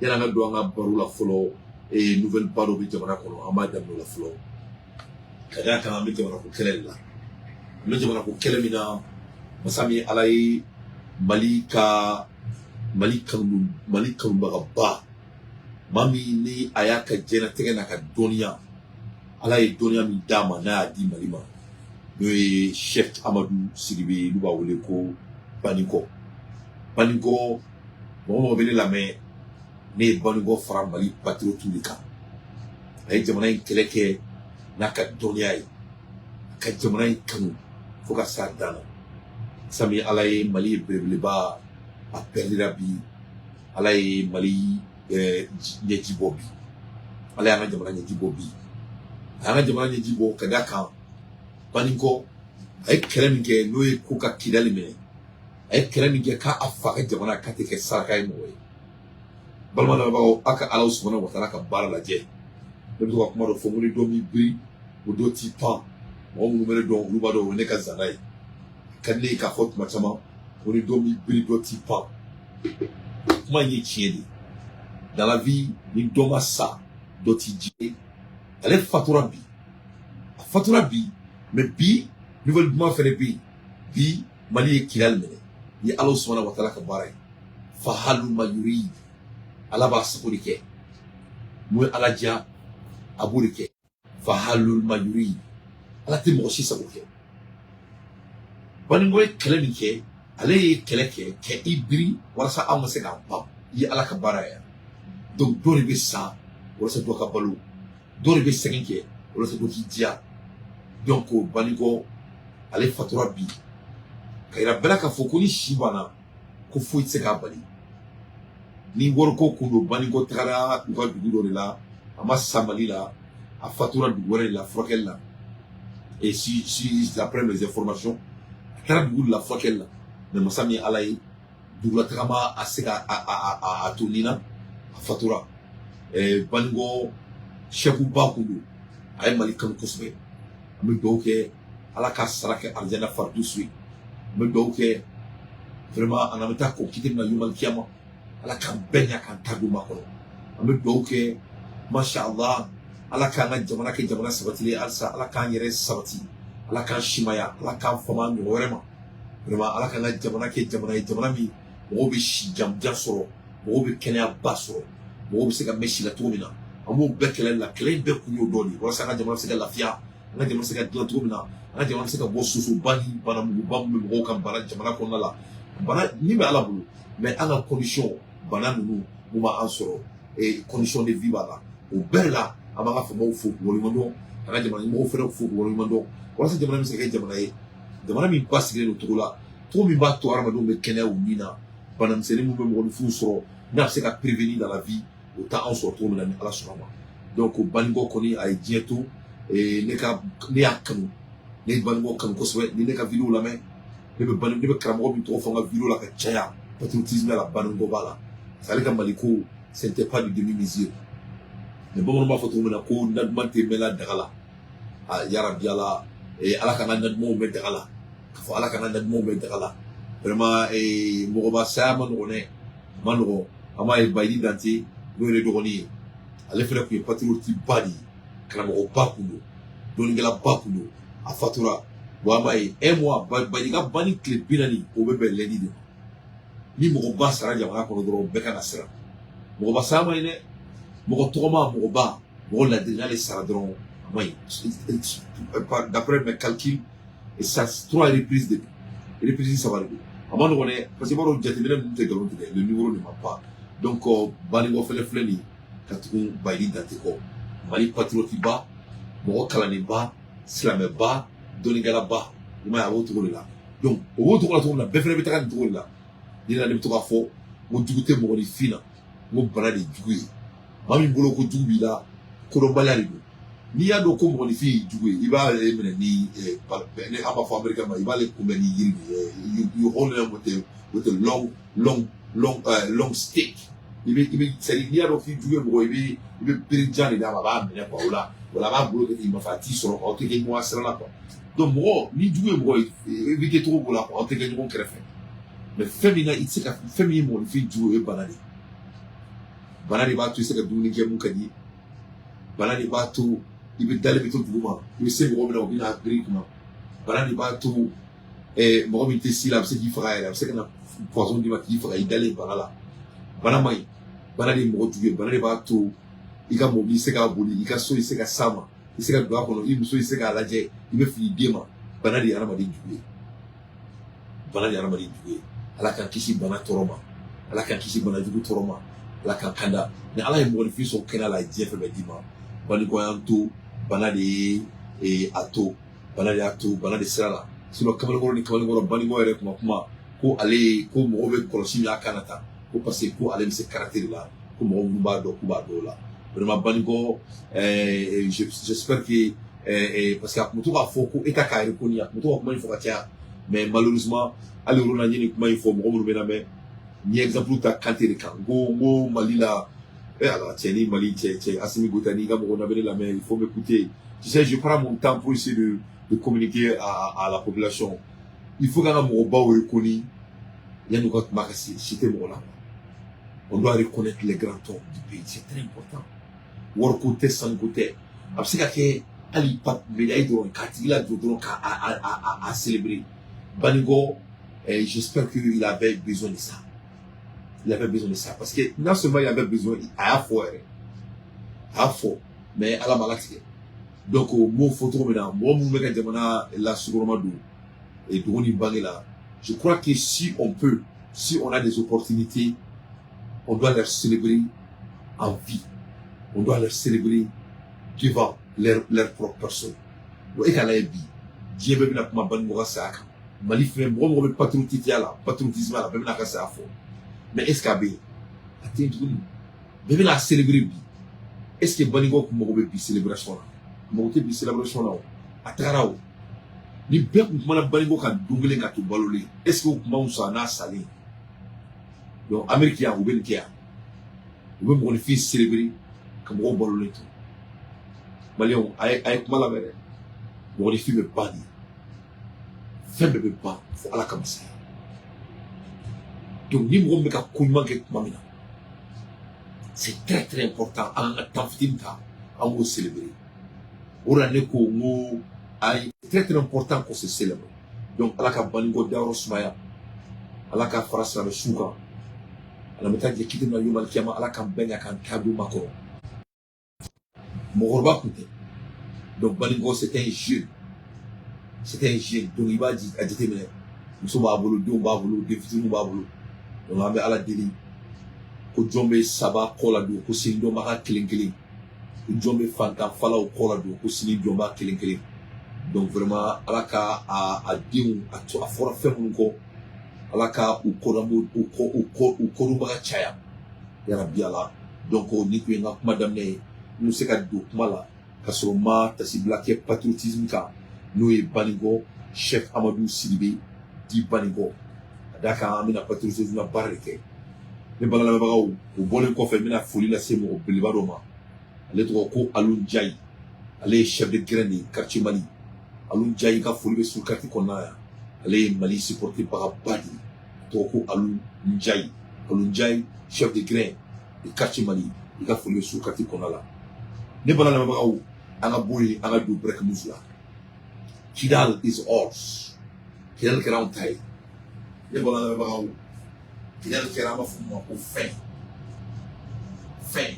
Yanni an ka don an ka baro la fɔlɔ, nouvelle ba dɔ bɛ jamana kɔnɔ, an b'a daminɛ o la fɔlɔ. Ka d'a kan an bɛ jamana ko kɛlɛ de la. An bɛ jamana ko kɛlɛ min na, masa min Ala ye Mali ka Mali kanu, Mali kanubagaba, maa min ni a y'a ka diɲɛlatigɛ n'a ka dɔnniya, Ala ye dɔnniya min d'a ma, n'a y'a di Mali ma, n'o ye Cheikh Amadu Sidibe, n'u b'a wele ko Banikɔ. Banikɔ, mɔgɔ mɔgɔ bɛ ne lamɛn, ne ye Banikɔ fara Mali patriote de kan. A ye jamana in kɛlɛ kɛ n'a ka dɔnniya ye, a ka jamana in kanu fo ka s'a dan na. Sami Ala ye Mali ye belebeleba a pɛrɛdira bi. Ala ye Mali ɲɛji bɔ bi. Ala y'an ka jamana ɲɛji bɔ bi. A y'an ka jamana ɲɛji bɔ ka d'a kan Banikɔ a ye kɛlɛ min kɛ, n'o ye ko ka Kidali minɛ, a ye kɛlɛ min kɛ k'a fa ka jamana k'a tɛ kɛ saraka ye mɔgɔ ye. Balima lamɛnbagaw, aw ka Ala subahana wa taala ka baara lajɛ. Ne bɛ to ka kuma dɔ fɔ, ko ni dɔ m'i biri, o dɔ t'i pan. Mɔgɔ minnu bɛ ne dɔn, olu b'a dɔn o ye ne ka zana ye. Ka di ne ye k'a fɔ tuma caman ko ni dɔ m'i biri, dɔ t'i pan. Kuma in ye tiɲɛ de ye. Dans la vie, ni dɔ ma sa, dɔ t'i ji. Ale fatura bi, a fatura bi. Mais bi, nouvelle duman fɛnɛ bɛ yen bi. Mali ye Kidali minɛ ni Ala subahana wa taala ka baara ye. Fahalu ma yurid, Ala b'a sago de kɛ. Mun ye Ala diya, a b'o de kɛ. Fahalu ma yurid, Ala tɛ mɔgɔ si sago kɛ. Banikɔ ye kɛlɛ min kɛ, ale ye kɛlɛ kɛ kɛ i biri walasa anw ka se k'an ban. I ye Ala ka baara ye. Donc dɔ de bɛ sa walasa dɔ ka balo, dɔ de bɛ sɛgɛn kɛ walasa dɔ k'i diya. Donc Banikɔ, ale fatura bi, ka yira bɛɛ la k'a fɔ ko ni si banna, ko foyi tɛ se k'a bali. Ni wariko kun don, Banikɔ tagara u ka dugu dɔ de la, a ma sa Mali la, a fatura dugu wɛrɛ de la furakɛli la. Et si d'après mes informations, a taara dugu de la furakɛli la. Mais masa min ye Ala ye, dugulataga ma a se ka a to nin na, a fatura. Banikɔ sɛkuba kun don, a ye Mali kanu kosɛbɛ. An bɛ dugawu kɛ, Ala ka sara kɛ alijana faridusu ye. An bɛ dugawu kɛ vraiment, an bɛ taa kɔ kiti min na yomal kiyama, Ala k'an bɛɛ ɲa k'an ta don ma kɔnɔ. An bɛ dugawu kɛ, masha Allah, Ala k'an ka jamana kɛ jamana sabatilen halisa. Ala k'an yɛrɛ sabati, Ala k'an simaya, Ala k'an fama ɲɔgɔn wɛrɛ ma. Vraiment, Ala k'an ka jamana kɛ jamana ye, jamana min mɔgɔw bɛ si janjan sɔrɔ, mɔgɔw bɛ kɛnɛyaba sɔrɔ, mɔgɔw bɛ se ka mɛn si la cogo min na. An b'o bɛɛ kɛlɛ la. Kɛlɛ in bɛɛ kun y'o dɔ de ye, walasa an ka jamana bɛ se ka lafiya, an ka jamana bɛ se ka dilan cogo min na, an ka jamana bɛ se ka bɔ sosoba ni banamuguba min bɛ mɔgɔw kan bana jamana kɔnɔna la. Bana min bɛ Ala bolo, mais an ka condition, bana ninnu mun b'an sɔrɔ, condition de vie b'a la. O bɛɛ de la, an b'an ka faamaw fo k'u waleɲuman dɔn, an ka jamana ɲɛmɔgɔw fɛnɛ fo k'u waleɲuman dɔn, walasa jamana bɛ se ka kɛ jamana ye, jamana min basigilen don cogo la, cogo min b'a to hadamadenw bɛ kɛnɛya u ni na. Banamisɛnnin min bɛ mɔgɔninfinw sɔrɔ, n'a bɛ se ka prévenir dans la vie, o t'anw sɔrɔ cogo min na, ni Ala sɔnna ma. Donc Banikɔ kɔni, a ye diɲɛ to. Ne ka ne y'a kanu, ne ye Banikɔ kanu kosɛbɛ. Ni ne ka vidéo lamɛn, ne bɛ bani, ne bɛ karamɔgɔ min tɔgɔ fɔ n ka vidéo la ka caya patriotisme la, Banikɔ b'a la, parce que ale ka Mali ko, ce n'était pas du demi mesure. Mais bamananw b'a fɔ cogo min na ko naduman tɛ mɛnla daga la. A yarabi Ala, Ala k'an ka nadumanw mɛn daga la, k'a fɔ Ala k'an ka nadumanw mɛn daga la. Vraiment, mɔgɔba saya ma nɔgɔn dɛ, a ma nɔgɔn. An b'a ye Bayidi Dante, n'o ye ne dɔgɔnin ye, ale fɛnɛ tun ye patriote ba de ye, karamɔgɔba kun don, dɔnnikɛlaba kun don, a fatura. Bon, an b'a ye un mois, Bayidi ka banni tile 40, o bɛ bɛn lundi de ma. Ni mɔgɔba sara jamana kɔnɔ dɔrɔn, bɛɛ ka na siran. Mɔgɔba saya ma ɲi dɛ. Mɔgɔ tɔgɔma, mɔgɔba, mɔgɔ ladiri, n'ale sara dɔrɔn, a ma ɲi. D'après mes calculs, et ça, trois reprises de reprise saba de don. A ma nɔgɔn dɛ, parce que i b'a dɔn jateminɛ ninnu tɛ nkalon tigɛ, le numéro ne ment pas. Donc Banikɔ fɛnɛ filɛ nin ye ka tugu Bayidi Dante kɔ, Mali patriote ba, mɔgɔ kalannenba, silamɛba, dɔnnikɛlaba. I m'a ye, a b'o cogo de la. Donc o b'o cogo la cogo min na, bɛɛ fɛnɛ bɛ taga nin cogo de la. Ni ne bɛ to k'a fɔ n ko jugu tɛ mɔgɔninfin na, n ko bana de ye jugu ye. Maa min bolo ko jugu b'i la, kodɔnbaliya de don. N'i y'a dɔn ko mɔgɔninfin ye jugu ye, i b'ale minɛ ni an b'a fɔ américain ma, i b'ale kunbɛn ni yiri de ye. You hold them with a long long long long stick. I bɛ, c'est à dire, n'i y'a dɔn k'i jugu ye mɔgɔ, i bɛ bere jan de d'a ma, a b'a minɛ quoi. O la a b'a bolo kɛ k'i nɔfɛ, a t'i sɔrɔ quoi, aw tɛ kɛ ɲɔgɔn sira la quoi. Donc mɔgɔ ni jugu ye mɔgɔ ye, i bɛ kɛ cogo b'o la quoi, aw tɛ kɛ ɲɔgɔn kɛrɛfɛ. Mais fɛn min na i tɛ se ka fɛn min ye mɔgɔninfin jugu ye, o ye bana de ye. Bana de b'a to i se ka dumuni kɛ mun ka di. Bana de b'a to i bɛ dalen bɛ to dugu ma, i bɛ se mɔgɔ min na, o bɛ na biri kunna. Bana de b'a to mɔgɔ min tɛ si la, a bɛ se k'i faga yɛrɛ, a bɛ se ka na poison d'i ma k'i faga i dalen bana la. Bana man ɲi, bana de ye mɔgɔ jugu ye. Bana de b'a to i ka mobili se k'a boli, i ka so i se ka s'a ma, i se ka don a kɔnɔ, i muso i se k'a lajɛ, i bɛ fili i den ma. Bana de ye hadamaden jugu ye, bana de ye hadamaden jugu ye. Ala k'an kisi bana tɔɔrɔ ma, Ala k'an kisi bana jugu tɔɔrɔ ma, Ala k'an kanda. Ni Ala ye mɔgɔninfin sɔn kɛnɛ la, a ye diɲɛ fɛn bɛɛ d'i ma. Banikɔya to, bana de ye a to, bana de y'a to, bana de sira la. Sinon kamalenkɔrɔ ni kamalenkɔrɔ, Banikɔ yɛrɛ kuma kuma ko ale ye ko mɔgɔw bɛ kɔlɔsi min a kan na tan, ko parce que ko ale bɛ se karaté de la, ko mɔgɔ minnu b'a dɔn k'u b'a dɔn o la. Vraiment, Banikɔ, j'espère que parce que a tun bɛ to k'a fɔ ko État k'a reconnu, a tun bɛ to ka kuma in fɔ ka caya. Mais malheureusement, hali yɔrɔ la, n ye nin kuma in fɔ, mɔgɔ minnu bɛ lamɛn, n ye exemple ta Kante de kan. N ko Mali la, ala cɛ ni Mali cɛ cɛ, Assimi Goïta n'i ka mɔgɔw na bɛ ne lamɛn, il faut m'écouter. Tu sais, je prends mon temps pour essayer de communiquer à la population. Il faut qu'an ka mɔgɔbaw reconnu yanni u ka kuma ka se si tɛ mɔgɔ la. On doit reconnaître les grands hommes du pays, c'est très important. Wariko tɛ, sanuko tɛ, a bɛ se ka kɛ hali pa médaille dɔrɔn k'a tigi lajɔ dɔrɔn k'a a célébrer. Banikɔ, j'espère qu'il avait besoin de ça. Il avait besoin de ça parce que non seulement il avait besoin, a y'a fɔ yɛrɛ, a y'a fɔ, mais Ala ma latigɛ. Donc n b'o fɔ cogo min na, mɔgɔ minnu bɛ ka jamana la sukɔrɔma don dogo ni bange la, je crois que si on peut, si on a des opportunités, on doit les célébrer en vie, on doit les célébrer devant leur propre personne. Bon, e k'a lajɛ bi, diɲɛ bɛɛ bɛna kuma Banikɔ ka saya kan. Mali fɛnɛ, mɔgɔ mɔgɔ bɛ patriotisme la, patriotisme la, bɛɛ bɛna ka saya fɔ. Mais est ce que a bɛ yen? A tɛ yen tuguni. Bɛɛ bɛna célébrer bi. Est ce que Banikɔ kun mago bɛ bi célébration na? Mago tɛ bi célébration na o, a tagara o. Ni bɛɛ kun kumana Banikɔ kan don kelen ka to balolen, est ce que o kun b'anw sɔrɔ a n'a salen? Donc Amérique yan, u bɛ nin kɛ yan, u bɛ mɔgɔninfin célébrer ka mɔgɔw balolen to. Maliyɛnw, a ye kuma lamɛn dɛ. Mɔgɔninfin bɛ ban de, fɛn bɛɛ bɛ ban fo Ala ka masaya. Donc ni mɔgɔ min bɛ ka ko ɲuman kɛ tuma min na, c'est très très important an ka temps fitinin ta, an k'o célébrer. O de la ne ko n ko ayi, très très important qu'on se célèbre. Donc Ala ka Banikɔ dayɔrɔ sumaya, Ala ka fara silamɛ su kan, ala bɛ taa jɛ kiti min na yomali kiyama, Ala k'an bɛn k'an ta don ma kɔrɔ. Mɔgɔkɔrɔba tun tɛ. Donc Banikɔ, c'est un jeune, c'est un jeune. Donc i b'a a jateminɛ, muso b'a bolo, denw b'a bolo, den fitininw b'a bolo. Donc an bɛ Ala deli ko jɔn bɛ saba kɔ la don, ko sini dɔnbaga kelen kelen, ko jɔn bɛ fantan falaw kɔ la don, ko sini jɔnba kelen kelen. Donc vraiment, Ala ka a denw a to a fɔra fɛn minnu kɔ, Ala ka u kɔdamo u kɔ u kɔ u kɔdonbaga caya, yarabi Ala. Donc nin tun ye n ka kuma daminɛ ye. N bɛ se ka don kuma la ka sɔrɔ n ma tasibila kɛ patriotisme kan, n'o ye Banikɔ Chef Amadu Sidibe di Banikɔ. Ka d'a kan an bɛna patriotisme na baara de kɛ. Ne balalamɛbagaw, o bɔlen kɔfɛ, n bɛna foli lase mɔgɔ belebeleba dɔ ma. Ale tɔgɔ ko Alun Jayi, ale ye chef de grain de quartier Mali. Alun Jayi ka foli bɛ sur quartier kɔnɔna yan. Ale ye Mali supporter bagaba de ye. A tɔgɔ ko Alun Jayi, Alun Jayi, chef de grain de quartier Mali, i ka foli bɛ sur quartier kɔnɔna la. Ne balalamɛbagaw, an ka bɔ yen, an ka don break news la. Kidal is ours. Kidal kɛra anw ta ye. Ne balalamɛbagaw, Kidal kɛra, an b'a fɔ min ma ko fɛn fɛn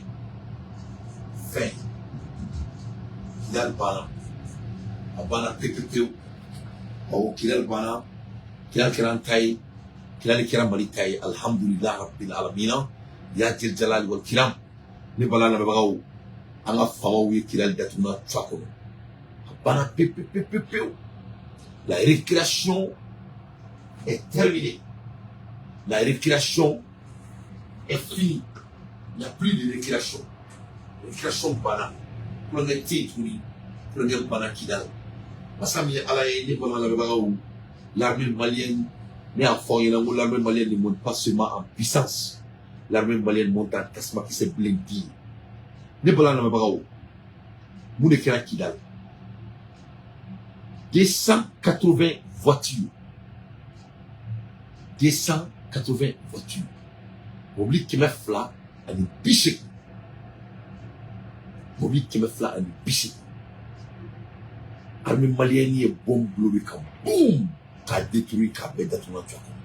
fɛn. Kidal banna, a banna pewu pewu. Awɔ, Kidal banna, Kidal kɛra an ta ye, Kidal kɛra Mali ta ye. Alhamdulilah rabbil alamina, ya jil jalali wal kiram. Ne bala lamɛnbagaw, an ka faamaw ye Kidal datugu na tu a kɔnɔ, a banna pewu pewu pewu pewu. La récréation est terminée, la récréation est finie, il n'y a plus de récréation. Récréation banna, kulonkɛ tɛ yen tuguni, kulonkɛ banna Kidal. Masa min ye Ala ye, ne bala lamɛnbagaw, l'armée malienne, ne y'a fɔ aw ɲɛna ko l'armée malienne ne monte pas seulement en puissance, l'armée malienne monte en tasuma kisɛ bilen di. Ne bala lamɛnbagaw, mun de kɛra Kidal? 280 voitures, 280 voitures, mobili 200. 280, mobili 280. Armée malienne ye bombe bila ka boum, k'a détruire, k'a bɛɛ datugu tu a kɔnɔ.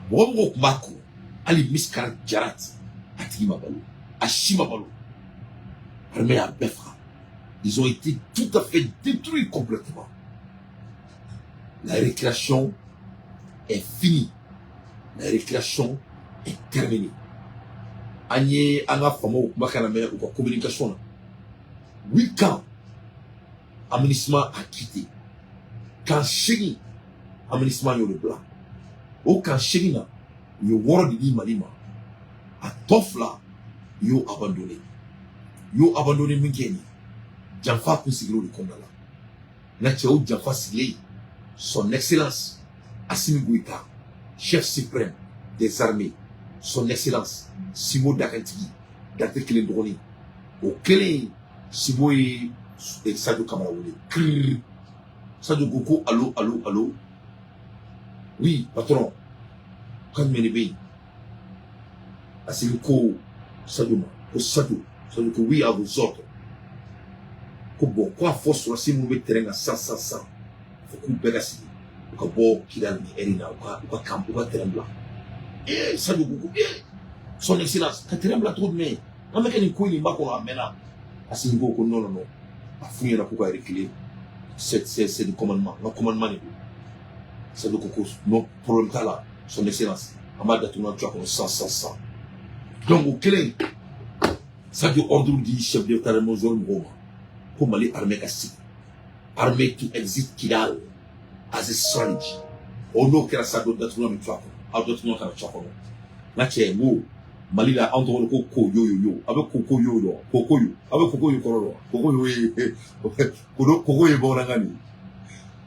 Mɔgɔ mɔgɔ tun b'a kɔ, hali miskara jarat, a tigi ma balo, a si ma balo. Armée y'a bɛɛ faga. Ils ont été tout à fait détruits complètement. La récréation est finie, la récréation est terminée. An ye an ka faamaw kumakan lamɛn u ka communication na. Huit camps, MINUSMA a quitté. Camp 8, MINUSMA y'o de bila. O camp 8 na, u ye 6 de di Mali ma, a tɔ 2 u y'o abandonné. U y'o abandonné min kɛ nin ye, janfa kun sigira o de kɔnɔna la. N ka cɛ, o janfa sigilen, Son Excellence Assimi Goïta, chef suprême des armées, Son Excellence Simo Dakantigi Dante kelen dɔgɔnin, o kelen, Simo ye Sadio Kamara wele kiriri. Sadio ko ko allo, allo, allo, oui patron, kan jumɛn de bɛ yen? Assimi ko Sadio ma ko Sadio, Sadio ko oui, à vos ordres. Ko bon, ko a fɔ sɔrɔsi minnu bɛ terrain kan sisan sisan sisan, fo k'u bɛɛ ka sigi, u ka bɔ Kidali ni ɛri na, u ka camp, u ka terrain bila. Ee, Sadio ko ko ee, Son Excellence, ka terrain bila cogo jumɛn? An bɛ kɛ nin ko in nin ba kɔnɔ a mɛnna. Assimi ko ko non, non, non, a f'u ɲɛna k'u ka reculer, c'est du commandement, n ka commandement de don. Sadio ko ko non, problème t'a la, Son Excellence, an b'a datugu na tu a kɔnɔ sisan sisan sisan. Donc o kɛlen, Sadio ordre di chef d'état-major mɔgɔw ma ko Mali armée ka sigi, armée to exit Kidal as a strategy. O n'o kɛra sa, dɔ datugulan bɛ to a kɔnɔ, aw datugulan kana to a kɔnɔ. N ka cɛ, n ko Mali la, anw tɔgɔ ko ko yo yo yo. A bɛ ko ko yo dɔn, ko ko yo, a bɛ koko yo kɔrɔ dɔn. Koko yo ye koko ye bamanankan de ye.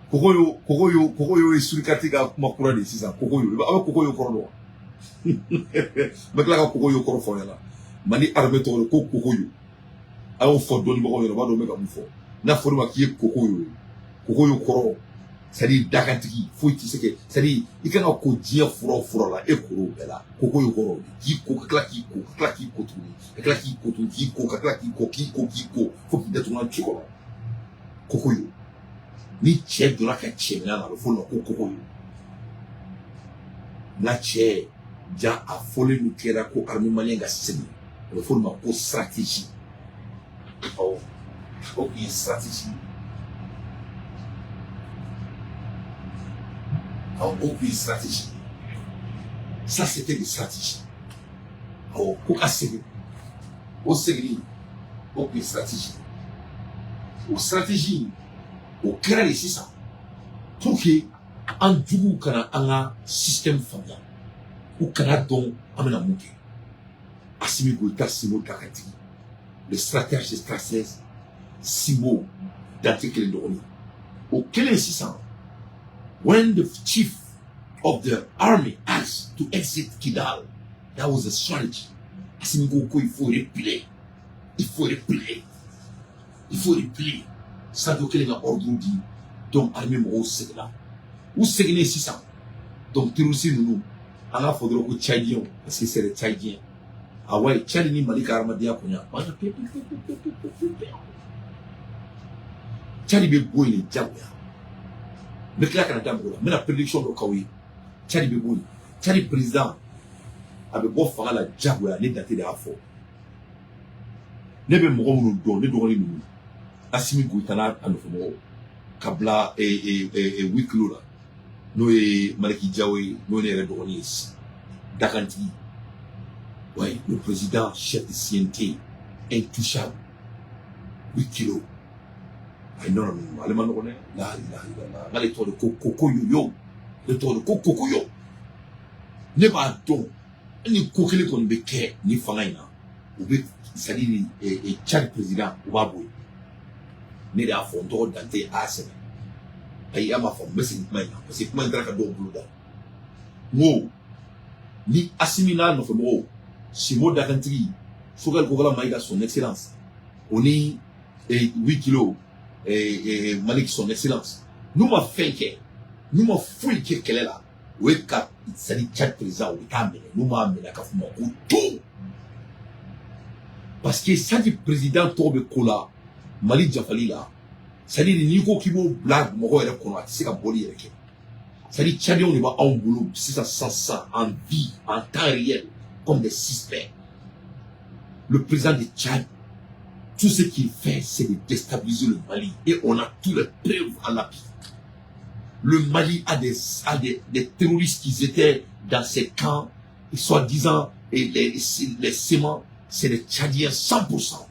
Koko yo, koko yo, koko yo ye surikati ka kuma kura de ye sisan. Koko yo, a bɛ koko yo kɔrɔ dɔn? N bɛ tila ka koko yo kɔrɔ fɔ aw ɲɛna. Mali armée tɔgɔ de ko koko yo. A y'o fɔ dɔnnibagaw ɲɛna, u b'a dɔn n bɛ ka mun fɔ. N'a fɔra ma k'i ye koko yo ye, koko yo kɔrɔ, c'est à dire dakantigi, foyi tɛ se kɛ, c'est à dire i kan ka ko diɲɛ fura o fura la, e koro bɛɛ la. Koko yo kɔrɔ, k'i ko, ka tila k'i ko, ka tila k'i ko tuguni, ka tila k'i ko tuguni, k'i ko, ka tila k'i ko, k'i ko, k'i ko, fo k'i datugu ci kɔnɔ. Koko yo, ni cɛ donna ka cɛ minɛ na, a bɛ fɔ o ma ko koko yo. N ka cɛ, ja a fɔlen min kɛra ko armée malienne ka segin, a bɛ fɔ o ma ko stratégie. Awɔ, o tun ye stratégie ye. Awɔ, o tun ye stratégie ye. Ça, c'était des stratégies. Awɔ, ko ka segin, o seginni, o tun ye stratégie ye. O stratégie, o kɛra de sisan pour que an juguw kana an ka système faamuya, u kana dɔn an bɛna mun kɛ. Assimi Goïta, Simo Dakatigi, le stratège des stratèges, Simo Dante kelen dɔgɔnin, o kɛlen sisan, when the chief of the army asked to exit Kidal, that was a strategy. Assimi ko ko il faut reculer, il faut reculer, il faut reculer. Sadio kelen ka ordre di. Donc armée mɔgɔw seginna. U seginnen sisan, donc terroriste ninnu, an k'a fɔ dɔrɔn ko tchadiens, parce que c'est les Tchadiens. Ah ouais, Tchad ni Mali ka hadamadenya kɔni, a banna pewu pewu pewu pewu pewu pewu pewu. Tchad bɛ bɔ yen de diyagoya. N bɛ tila ka na da mɔgɔ la, n bɛna prédiction dɔ k'aw ye. Tchad bɛ bɔ yen, Tchad président a bɛ bɔ fanga la diyagoya. Ne Dante de y'a fɔ. Ne bɛ mɔgɔ minnu dɔn, ne dɔgɔnin ninnu, Assimi Goïta n'a a nɔfɛmɔgɔw, ka bila huis clos la, n'o ye Maliki Diaw ye, n'o ye ne yɛrɛ dɔgɔnin ye, dakantigi, ouais, le président chef de CNT intouchable, 8 kilos. Ayi, non, non, non, ale ma nɔgɔn dɛ. La ilaha illallah. N'ale tɔgɔ de ko koko yoyo, ne tɔgɔ de ko koko yo. Ne b'a dɔn ni ko kelen kɔni bɛ kɛ nin fanga in na, u bɛ, c'est à dire Tchad président, u b'a bɔ yen. Ne de y'a fɔ, n tɔgɔ Dante, a y'a sɛbɛn. Ayi, an m'a fɔ, n bɛ segin kuma in kan parce que kuma in taara ka dɔw bolo da. N ko ni Assimi n'a nɔfɛmɔgɔw, Simo Dakantigi, Choguel Kokalla Maïga, Son Excellence, o ni 8 kilos Malik, Son Excellence, n'u ma fɛn kɛ, n'u ma foyi kɛ kɛlɛ la, o ye ka, c'est à dire Tchad président, u bɛ taa minɛ. N'u m'a minɛ, ka fɔ ma ko to Parce que Tchad président tɔgɔ bɛ ko la Mali jafali la. C'est-à-dire n'i ko k'i b'o bila mɔgɔ yɛrɛ kɔnɔ, a tɛ se ka bɔli yɛrɛ kɛ. C'est-à-dire Tchadiens de b'anw bolo sisan sisan sisan, en vie, en temps réel, comme des suspects. Le président de Tchad, tout ce qu'il fait, c'est de déstabiliser le Mali. Et on a toutes les preuves à l'appui. Le Mali a des terroristes qui étaient dans ces camps, et soi-disant, et les CMA, c'est des Tchadiens 100%.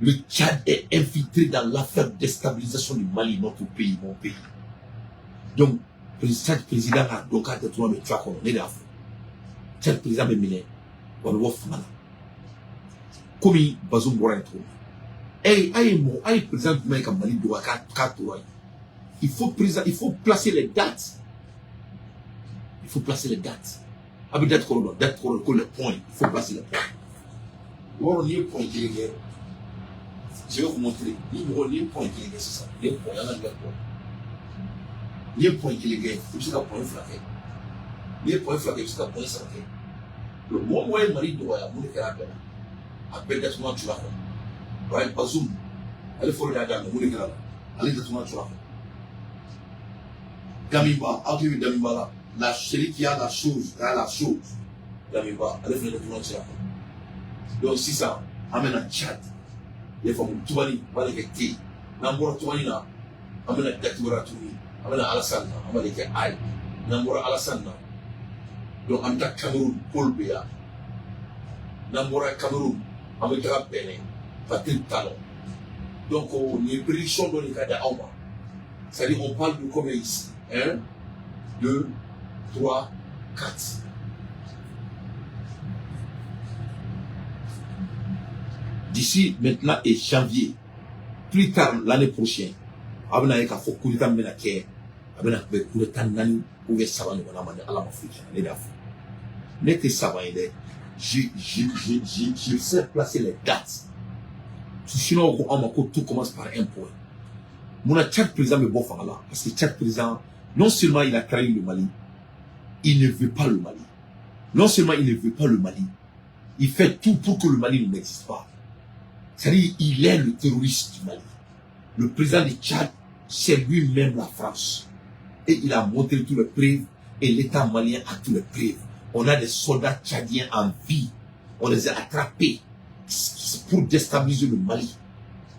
Le Tchad est infiltré dans l'affaire de déstabilisation du Mali, notre pays, mon pays. Donc, Tchad président a donc a détourné le Tchad, ne de y'a fɔ. Tchad président bɛ minɛ, wa bɛ bɔ fanga la. Komi Bazoum bɔra yen cogo min. A ye mɔgɔ, a ye président jumɛn ye ka Mali dɔgɔya k'a tora yen? Il faut président, il faut placer les dates. Il faut placer les dates. A bɛ date kɔrɔ dɔn, date kɔrɔ ko les points. Il faut placer les points. I b'a dɔn n'i ye point kelen kɛ, je vais vous montrer. Ni mɔgɔ n'i ye point kelen kɛ sisan, n'i ye point, an ka nin point. N'i ye point kelen kɛ, i bɛ se ka point fila kɛ. N'i ye point fila kɛ, i bɛ se ka point saba kɛ. Mɔgɔ mɔgɔ ye Mali dɔgɔya, mun de kɛra a bɛɛ la? A bɛɛ datugulan cira kɔnɔ. Ibrahim Bazoum, ale fɔlɔ de y'a daminɛ, mun de kɛra la? Ale datugulan cira kɔnɔ. Damiba, aw hakili bɛ Damiba la, la celui qui a la chose, a la chose. Damiba, ale fana datugulan cira kɔnɔ. Donc sisan, an bɛna Tchad. I y'a faamu, Tubani, o b'ale kɛ T. N'an bɔra Tubani na, an bɛna date wɛrɛ tuguni. An bɛna Alassane na, an b'ale kɛ A ye. N'an bɔra Alassane na, donc an bɛ taa Cameroun, Paul Biya. N'an bɔra Cameroun, an bɛ taga Benin, Patrice Talon. Donc nin ye prédiction dɔ de ka di aw ma. C'est-à-dire on parle de combien ici? 1, 2, 3, 4. D'ici maintenant et janvier, plus tard l'année prochaine, a bɛna ye k'a fɔ coup d'état min bɛna kɛ, a bɛna bɛn coup d'état naani ou bien saba ɲɔgɔnna ma ni Ala ma foyi kɛ. Ne de y'a fɔ. Ne tɛ saba ye dɛ. Je sais placer les dates. Chinois ko an ma ko tout commence par un point. Munna Tchad président bɛ bɔ fanga la? Parce que Tchad président, non seulement il a trahi le Mali, il ne veut pas le Mali. Non seulement il ne veut pas le Mali, il fait tout pour que le Mali n'existe pas. C'est-à-dire, il est le terroriste du Mali. Le président du Tchad, c'est lui-même la France. Et il a montré toutes les preuves, et l'État malien a toutes les preuves. On a des soldats tchadiens en vie. On les a attrapés pour déstabiliser le Mali.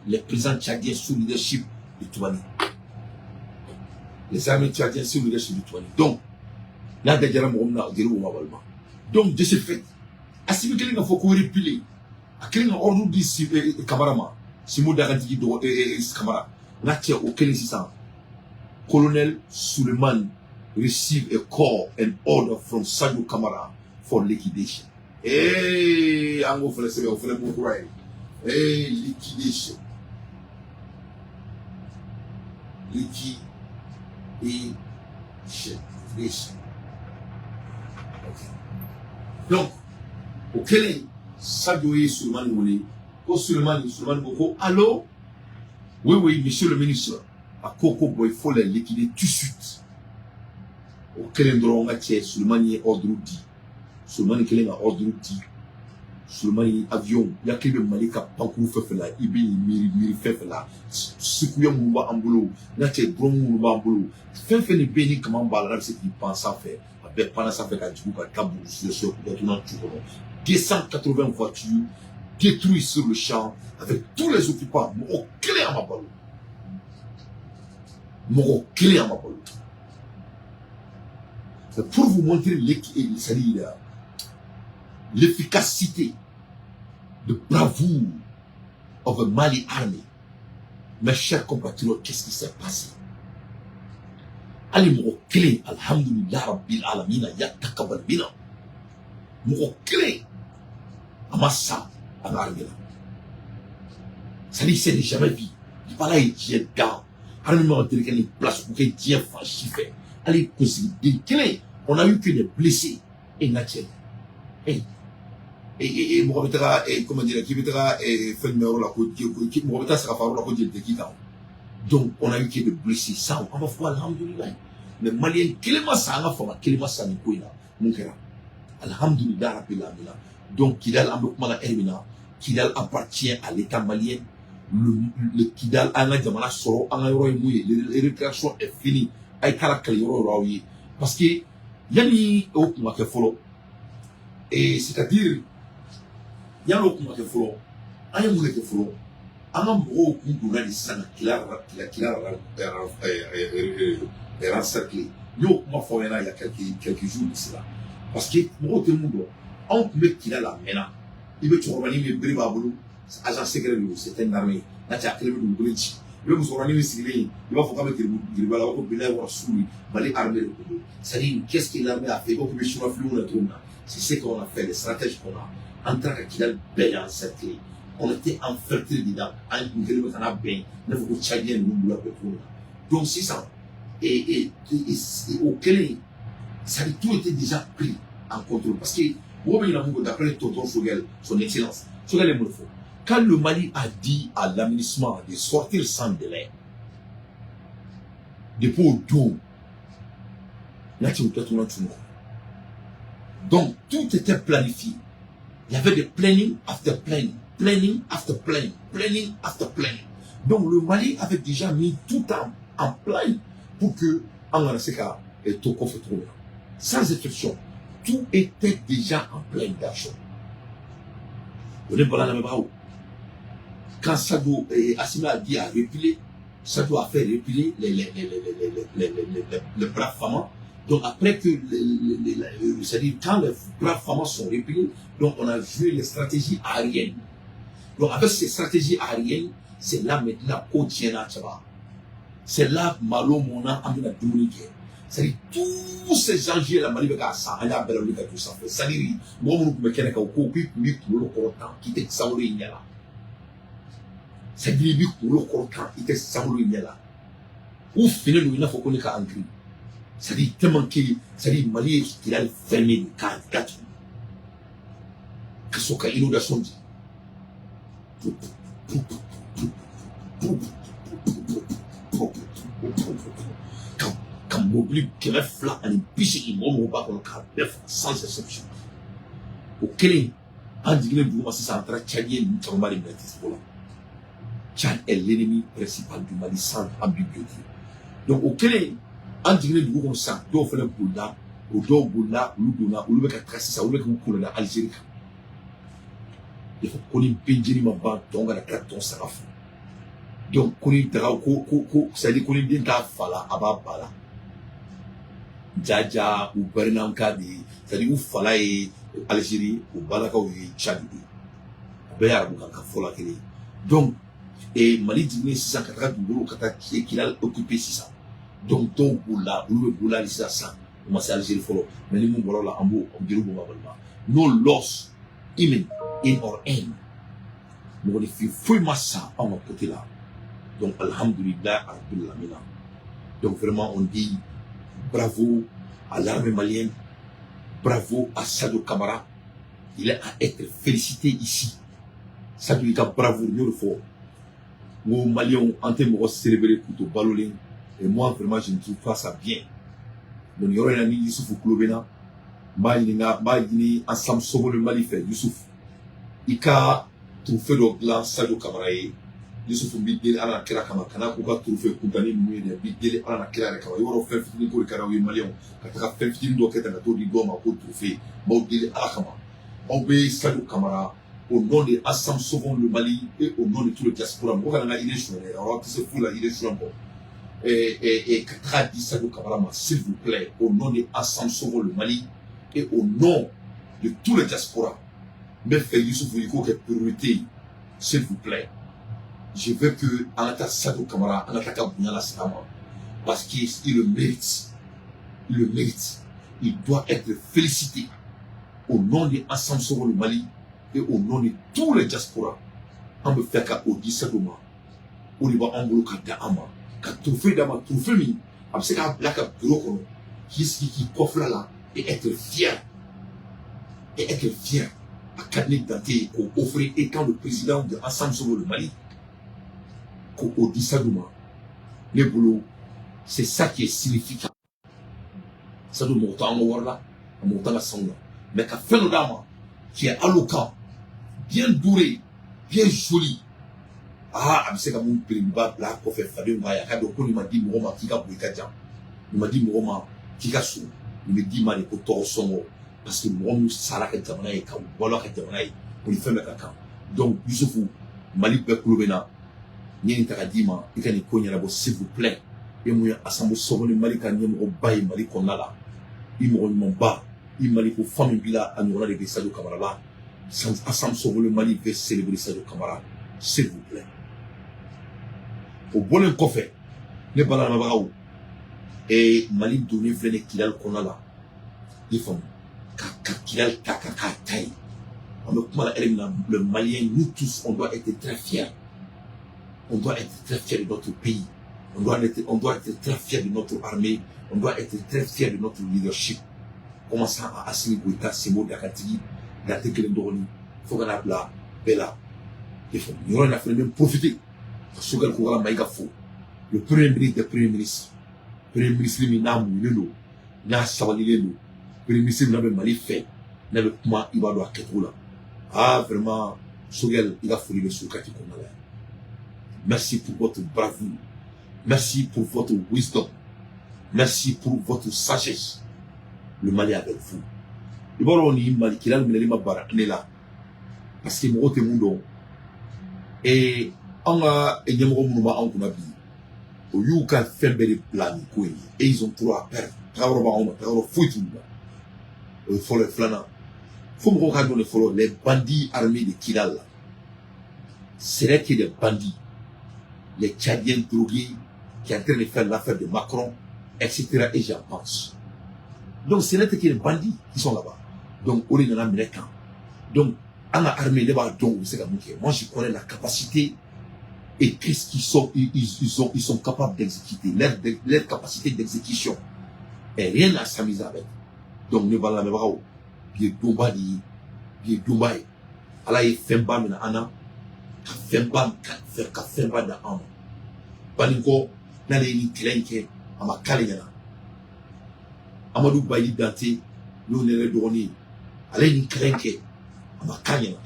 Les présidents tchadiens sous leadership de Toubani. Les armées tchadiennes sous leadership de Toubani. Donc, n'a dajara mɔgɔ min na, jeliw ma walima. Donc, de ce fait, Assimi kelen ka fɔ ko replier, a kelen ka ordre di Kamara ma, Simo Dagantigi dɔgɔ Kamara, n'a cɛ o kelen sisan, Colonel Suleiman receive a call and order from Sadio Kamara for liquidation. Hey, an k'o fɛnɛ sɛbɛn, o fɛnɛ ko kura ye. Hey, liquidation. Liquidation. Liquidation. Ok. Donc, o kɛlen, Sadio ye Sulemani wele ko Sulemani, Sulemani ko ko allo, oui oui, monsieur le ministre. A ko ko bon, il faut les liquider tout de suite. O kɛlen dɔrɔn, n ka cɛ, Sulemani ye ordre di. Sulemani kɛlen ka ordre di, Sulemani avion, i hakili bɛ Mali ka pankuru fɛn fɛn la, i bɛ nin miiri miiri fɛn fɛn la, suguya minnu b'an bolo, n ka cɛ, drone minnu b'an bolo, fɛn fɛn de bɛ yen ni kaman b'a la, n'a bɛ se k'i pan sanfɛ, a bɛɛ panna sanfɛ ka jigin ka taa bugu siyɛ k'u datugu tu kɔnɔ. 280 voitures détruites sur le champ avec tous les occupants. Mɔgɔ kelen a ma balo, mɔgɔ kelen a ma balo. C'est pour vous montrer, c'est-à-dire l'efficacité de bravoure of the Mali army. Mes chers compatriotes, qu'est-ce qui s'est passé? Hali mɔgɔ kelen, alhamdulillah rabbil alamina, ya takabal mina, mɔgɔ kelen a ma sa an ka armée la. C'est-à-dire, c'est jamais vu. Ala ye diɲɛ dan, armée ma deli ka nin place k'o kɛ diɲɛ fan si fɛ. Hali kunsigi den kelen, on a eu que des blessés. E n ka cɛ, e mɔgɔ bɛ taga, comment dire, k'i bɛ taga fɛn jumɛn yɔrɔ la ko mɔgɔ bɛ taa saga faga yɔrɔ la ko jeli tɛ k'i kan. Donc on a eu que des blessés. Ça, an b'a fɔ alhamdulilayi. Mais malien kelen ma sa, an ka fanga kelen ma sa nin ko in na. Mun kɛra? Alhamdulilayi rabbil alamin. Donc Kidal, an bɛ kuma la heure min na, Kidal appartient à l'État malien. Le Kidal, an ka jamana sɔrɔ, an ka yɔrɔ ye mun ye, récréation est finie. A ye taara kɛlɛ yɔrɔ yɔrɔ aw ye, parce que yanni o kun ka kɛ fɔlɔ, et c'est-à-dire yanni o kun ka kɛ fɔlɔ, an ye mun de kɛ fɔlɔ? An ka mɔgɔw kun donna de sisan ka Kidal encercler. N y'o kuma fɔ aw ɲɛna il y a quelques jours de cela, parce que mɔgɔw tɛ mun dɔn, anw tun bɛ Kidal la a mɛnna. I bɛ cɛkɔrɔbanin min, bere b'a bolo, agent secret de don, c'est une armée n'a cɛ, a kelen bɛ dugukolo ci. I bɛ musokɔrɔnin min sigilen ye, i b'a fɔ k'a bɛ giribu la, ko bilayi wa rasuli, Mali armée de don. C'est-à-dire, qu'est-ce que l'armée a fait? I b'a fɔ k'i bɛ chinois filimu na cogo min na, c'est ce qu'on a fait, les stratèges qu'on a. An taara ka Kidal bɛɛ encercler, on était enfermés dedans. An kun kɛlen bɛ ka na bɛn i n'a fɔ ko Tchadien ninnu b'u la bɛn cogo min na. Donc sisan et o kɛlen, c'est-à-dire tout était déjà pris en contrôle, parce que mɔgɔ bɛ ɲinɛ mun kɔ, d'après tonton Choguel, son excellence Choguel ye mun de fɔ? Quand le Mali a dit à la MINUSMA de sortir sans délai, depuis o don n'a ti u datugu tun kɔnɔ. Donc tout était planifié, il y avait des planning after planning, planning after planning, planning after planning. Donc le Mali avait déjà mis tout en plan pour que an kana se ka to kɔfɛ cogo min na. Sans exception, tout était déjà en pleine d'action. O ne bala lamɛnbagaw, quand Sadio Assimi a dit à reculer, Sadio a fait reculer les braves FAMa. Donc après que, c'est-à-dire quand les braves FAMa sont reculés, donc on a joué les stratégies aériennes. Donc avec ces stratégies aériennes, c'est là maintenant ko tiɲɛna cɛba. C'est là malo mɔnna, an bɛna dumuni kɛ. C'est-à-dire tous ces enjeux là, Mali bɛ k'a san, an y'a bɛɛ lawuli ka don sanfɛ. C'est-à-dire mɔgɔ minnu tun bɛ kɛnɛ kan, u ko k'i tun b'i kunkolo kɔrɔtan k'i tɛ sankolo in ɲɛ la. C'est-à-dire i b'i kunkolo kɔrɔtan, i tɛ sankolo in ɲɛ la. U finnen don i n'a fɔ ko ne ka encre. C'est-à-dire tellement que, c'est-à-dire Mali ye Kidali fermé k'a datugu ka sɔrɔ ka inondation di. Pou, pou, pou, pou, pou, pou, ka mobili 280, mɔgɔ mɔgɔ b'a kɔnɔ, k'a bɛɛ faga sans exception. O kelen, an jiginnen dugu ma sisan, an taara Tchadien ninnu camanba de minɛ cogo la. Tchad est l'ennemi principal du Mali sans ambiguïté. Donc o kelen, an jiginnen dugu kɔnɔ sisan, dɔw fana bolila, o dɔw bolila, olu donna, olu bɛ ka taga sisan, olu bɛ k'u kunnana Algérie kan. Il faut ko ni benjeni ma ban tɔn kana tila tɔn saga fo. Donc ko ni daga ko c'est à dire ko ni den t'a fa la, a b'a ba la. Jaja u barinanka de ye, c'est à dire u fala ye Algérie, u balakaw ye Tchad de ye. A bɛɛ ye arabukan kan fɔla kelen ye. Donc Mali jiginnen sisan ka taga dugukolo ka taa Kidal occupé sisan. Donc dɔw bolila, olu bɛ bolila hali sisan sisan, u ma se Algérie fɔlɔ. Mais ni mun bɔra o la, an b'o jeliw b'o ma balima. No loss even in or end, mɔgɔninfin foyi ma sa anw ka côté la. Donc alhamdulillah rabbil alamina. Donc vraiment on dit bravo à l'armée malienne, bravo à Sadio Kamara. Il est à être félicité ici. Sadio i ka bravo, n y'o de fɔ n ko maliyɛnw, an tɛ mɔgɔ célébrer k'u to balolen, et moi vraiment je ne trouve pas ça bien. Donc nin yɔrɔ in na, ni Yusufu tulo bɛ n na, n b'a ɲininka, n b'a ɲini Ensemble Sauvons le Mali fɛ, Yusuf i ka trophée dɔ dilan Sadio Kamara ye. Yusufu, n b'i deli Ala na kira kama, kana k'u ka trophée kuntani ninnu ye dɛ. N b'i deli Ala na kira yɛrɛ kama. Yɔrɔ fɛn fitinin ko de ka d'aw ye maliyɛnw, ka taga fɛn fitinin dɔ kɛ tan ka t'o di dɔw ma ko trophée. N b'aw deli Ala kama, aw bɛ Sadio Kamara, au nom de Ensemble Sauvons le Mali et au nom de tout le diaspora, mɔgɔ kana n ka idée suɲɛ dɛ, awɔ, tɛ se foyi la idée suɲɛ kɔ, ka taga di Sadio Kamara ma, s'il vous plaît, au nom de Ensemble Sauvons le Mali et au nom de tout le diaspora. N bɛ fɛ Yusufu i k'o kɛ priorité ye, s'il vous plaît. Je veux que an ka taa Sadio Kamara, an ka taa ka bonya lase a ma, parce qu'il le mérite, il le mérite. Il doit être félicité au nom de Ensemble Sauvons le Mali et au nom de tous les diasporas. An bɛ fɛ ka o di Sadio ma, o de b'an bolo ka da an ma, ka trophée d'a ma, trophée min a bɛ se k'a bila ka bureau kɔnɔ k'i sigi k'i kɔfilɛ la et être fier, et être fier. A ka di ne Dante ye k'o offrir étant le président de Ensemble Sauvons le Mali, k'o di Sadio ma. Ne bolo, c'est ça qui est significant. Sadio mɔgɔ t'an ka wari la, a mɔgɔ t'an ka sanu la, mais ka fɛn dɔ d'a ma qui est alloquent, bien doré. bien joli. Aa, a bɛ se ka mun belebeleba bila a kɔfɛ, fadenw b'a ye, a ka dɔn ko nin ma di mɔgɔ ma k'i ka bon, i ka jan, nin ma di mɔgɔ ma k'i ka surun, nin bɛ d'i ma de ko tɔgɔ sɔngɔ, parce que mɔgɔ min sara ka jamana ye, ka balo a ka jamana ye, o ni fɛn bɛɛ ka kan. Donc Yusufu, Mali bɛɛ kulo bɛ na, n ye nin ta ka d'i ma, i ka nin ko ɲɛnabɔ, s'il vous plaît. E mun ye Ensemble Sauvons le Mali ka ɲɛmɔgɔba ye Mali kɔnɔna la, i mɔgɔ ɲumanba, i Mali ko fan min b'i la, a ɲɔgɔnna de bɛ Sadio Kamara la. Ensemble Sauvons le Mali bɛ célébrer Sadio Kamara, s'il vous plaît. O bɔlen kɔfɛ, ne balamabagaw, Mali donnen filɛ nin Kidali kɔnɔna la, i faamu, ka Kidali ta ka k'a ta ye. An bɛ kuma la heure min na, le Malien, nous tous, on doit être très fiers, on doit être très fiers de notre pays, on doit être très fiers de notre armée, on doit être très fiers de notre leadership, commençant à Assimi Goïta, Semo Dakatigi, Dante kelen dɔgɔnin, fo ka n'a bila bɛɛ la. I faamu, nin yɔrɔ in na fɛnɛ, n bɛ profiter ka Choguel Kokalla Maïga fo, le premier ministre des premiers ministres, premier ministre min n'a muɲunen don, n'a sabalilen don, premier ministre min n'a bɛ Mali fɛ, n'a bɛ kuma, i b'a dɔn a kɛcogo la. Ah, vraiment, Choguel, i ka foli bɛ so kati kɔnɔna la. Merci pour votre bravoure, merci pour votre wisdom, merci pour votre sagesse. Le Mali est avec vous. I b'a dɔn, nin Mali Kidali minɛli ma bara ne la, parce que mɔgɔw tɛ mun dɔn, anw ka ɲɛmɔgɔ minnu b'anw kunna bi, o y'u ka fɛn bɛɛ de bila nin ko in ye, et ils ont trop à perdre. Tagayɔrɔ b'anw ma, tagayɔrɔ foyi t'u la. O ye fɔlɔ ye. Filanan, fo mɔgɔw ka dɔn de fɔlɔ, les bandits armés de Kidal là, ce n'est que des bandits, les Tchadiens drogués qui est en train de faire l'affaire de Macron, etc., et j'en pense. Donc ce n'est que les bandits qui sont là-bas. Donc o de nana minɛ kan. Donc an ka armée, ne b'a dɔn u bɛ se ka mun kɛ. Moi, je connais la capacité et qu'est-ce qu'ils sont, ils sont capables d'exécuter, leur capacité d'exécution et rien à s'amuser avec. Donc ne b'a lamɛnbagaw, bi ye donba de ye, bi ye donba ye. Ala ye fɛnba minɛ an na, ka fɛnba ka fɛnba da an ma. Banikɔ n'ale ye nin kɛlɛ in kɛ, a ma k'ale ɲɛna. Amadu Bayi Dante, n'o ne yɛrɛ dɔgɔnin ye, ale ye nin kɛlɛ in kɛ, a ma k'a ɲɛna.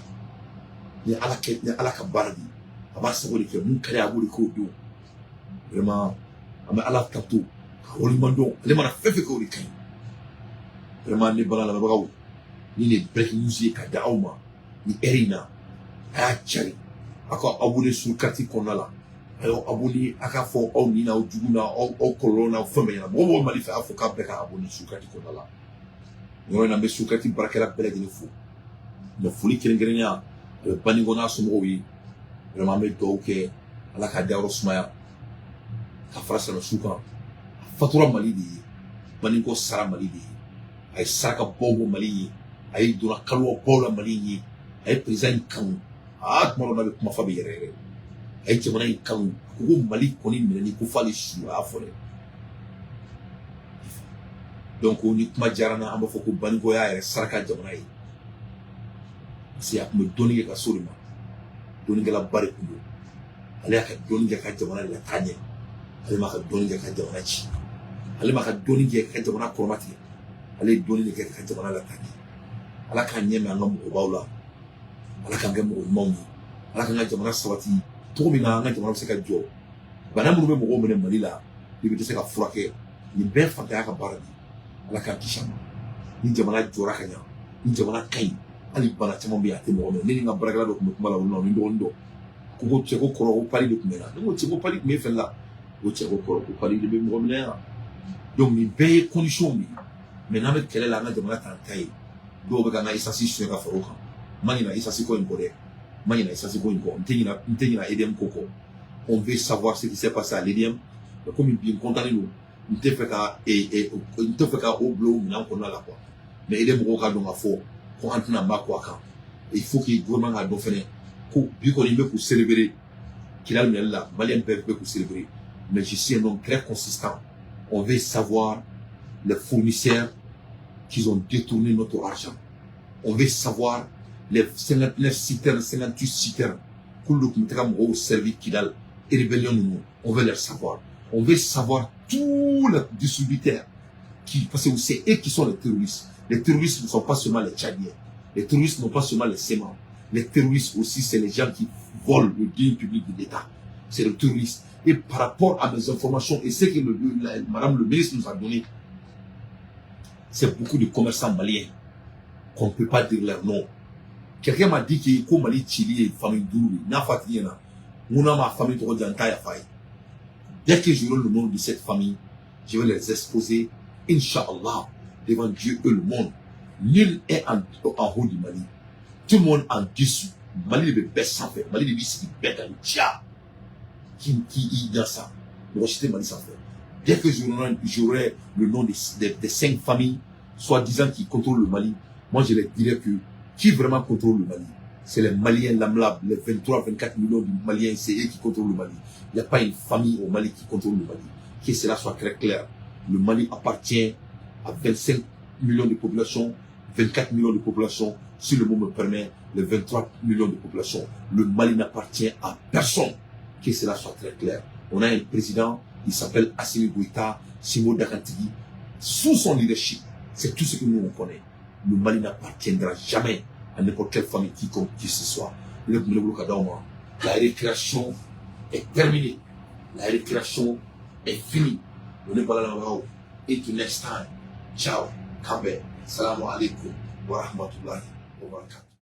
Ni Ala kɛ, ni Ala ka baara de ye, a b'a sago de kɛ, mun ka di a b'o de k'o don. Vraiment, an bɛ Ala tanto ka waleɲuman dɔn. Ale mana fɛn fɛn kɛ, o de ka ɲi. Vraiment, ne bala lamɛnbagaw, ni nin ye breaking news ye ka di aw ma ni heure in na, a y'a cari, a ka abonné sur carte kɔnɔna la, a y'aw abonné, a k'a fɔ aw ni n'aw jugu n'a aw kɔlɔlɔ n'aw fɛn bɛɛ ɲɛna. Mɔgɔ mɔgɔ Mali fɛ, a fɔ k'a bɛɛ ka abonné sur carte kɔnɔna la. Nin yɔrɔ in na, n bɛ sur carte baarakɛla bɛɛ lajɛlen fo, mais foli kɛrɛnkɛrɛnnenya, a bɛ Banikɔ n'a somɔgɔw ye. Vraiment, an bɛ dugawu kɛ, Ala k'a dayɔrɔ sumaya, ka fara silamɛsu kan. A fatura Mali de ye, Banikɔ sara Mali de ye, a ye saraka baw bɔ Mali ye, a ye donna kalowa baw la Mali ye, a ye président in kanu. Aa, tuma dɔ n'a bɛ kuma fa bɛ yɛrɛ yɛrɛ, a ye jamana in kanu, a ko ko Mali kɔni minɛni ko f'ale su, a y'a fɔ dɛ. Donc ni kuma diyara n na, an b'a fɔ ko Banikɔ y'a yɛrɛ saraka jamana ye, parce que a tun bɛ dɔnni kɛ ka s'o de ma, dɔnnikɛlaba de tun don. Ale y'a ka dɔnni kɛ ka jamana de la taa ɲɛ, ale m'a ka dɔnni kɛ ka jamana ci, ale m'a ka dɔnni kɛ ka jamana kɔrɔma tigɛ, ale ye dɔnni de kɛ ka jamana la taa ɲɛ. Ala k'an ɲɛ mɛn an ka mɔgɔbaw la, Ala k'an kɛ mɔgɔ ɲumanw ye, Ala k'an ka jamana sabati cogo min na an ka jamana bɛ se ka jɔ. Bana minnu bɛ mɔgɔw minɛ Mali la, i bɛ se ka furakɛ, nin bɛɛ fantanya ka baara de. Ala k'an kisi a ma. Ni jamana jɔra ka ɲa, ni jamana ka ɲi, hali bana caman bɛ yen, a tɛ mɔgɔ minɛ. Ne ni n ka baarakɛla dɔ tun bɛ kuma la olu la, ni dɔgɔnin dɔ ko cɛ ko kɔrɔ, ko palu de tun bɛ na. Ne ko cɛ ko palu tun bɛ fɛn la, ko cɛ ko kɔrɔ, ko palu de bɛ mɔgɔ minɛ yan. Donc nin bɛɛ ye condition de ye. Mais n'an bɛ kɛlɛ la, an ka jamana t'an ta ye. Dɔw bɛ ka an ka essence suɲɛ ka fara o kan. N ma ɲinɛ essence ko in kɔ dɛ, n ma ɲinɛ essence ko in kɔ, n tɛ ɲinɛ, n tɛ ɲinɛ EDM ko kɔ. On veut savoir ce qui s'est passé à l'EDM. Mais komi bi n content don, n tɛ fɛ ka o bila o minɛn kɔnɔna la quoi. Mais EDM mɔgɔw ka dɔn ka fɔ ko an tɛna ba ko a kan. Il faut que gouvernement ka dɔn fɛnɛ ko bi kɔni n bɛ k'u célébrer Kidal minɛli la, Malien bɛɛ bɛ k'u célébrer, mais je suis un homme très consistant. On veut savoir les fournisseurs qui ont détourné notre argent. On veut savoir les 59 citernes, 58 citernes k'olu tun bɛ taga mɔgɔw servir Kidal rébellion ninnu. On veut les savoir. On veut savoir tous les distributeurs qui, parce que c'est eux qui sont les terroristes. Les terroristes ne sont pas seulement les Tchadiens, les terroristes ne sont pas seulement les CMA. Les terroristes aussi, c'est les gens qui volent le denier public de l'État. C'est les terroristes. Et par rapport à mes informations et ce que madame le ministre nous a donné, c'est beaucoup de commerçants maliens qu'on ne peut pas dire leur nom. Quelqu'un m'a dit que ko Mali cili ye famille duuru de n'a fɔ a tigi ɲɛna n ko n'a ma famille tɔgɔ di yan n t'a yafa ye. Dès que j'aurai le nom de cette famille, je vais les exposer, Inch'Allah, devant Dieu et le monde. Nul est en haut du Mali. Tout le monde en dessous. Mali de bɛ bɛɛ sanfɛ. Mali de b'i sigi bɛɛ kan diya. Qui y dans ça? Mɔgɔ si tɛ Mali sanfɛ. Dès que j'aurai le nom des cinq familles, soi-disant qui contrôlent le Mali, moi je les dirais que qui vraiment contrôle le Mali? C'est les Maliens lambda, les 23, 24 millions de Maliens, c'est eux qui contrôlent le Mali. Il n'y a pas une famille au Mali qui contrôle le Mali. Que cela soit très clair. Le Mali appartient à 25 millions de population, 24 millions de population, si le mot me permet, les 23 millions de population. Le Mali n'appartient à personne. Que cela soit très clair. On a un président, il s'appelle Assimi Goïta, Simo Dakantigi. Sous son leadership, c'est tout ce que nous on connaît. Le Mali n'appartiendra jamais à n'importe quelle famille quiconque qui ce soit. La récréation est terminée. La récréation est finie. On est pas là. Et to next time. Ciao. Kambe. Salam alaikum wa rahmatullahi wa barakatuh.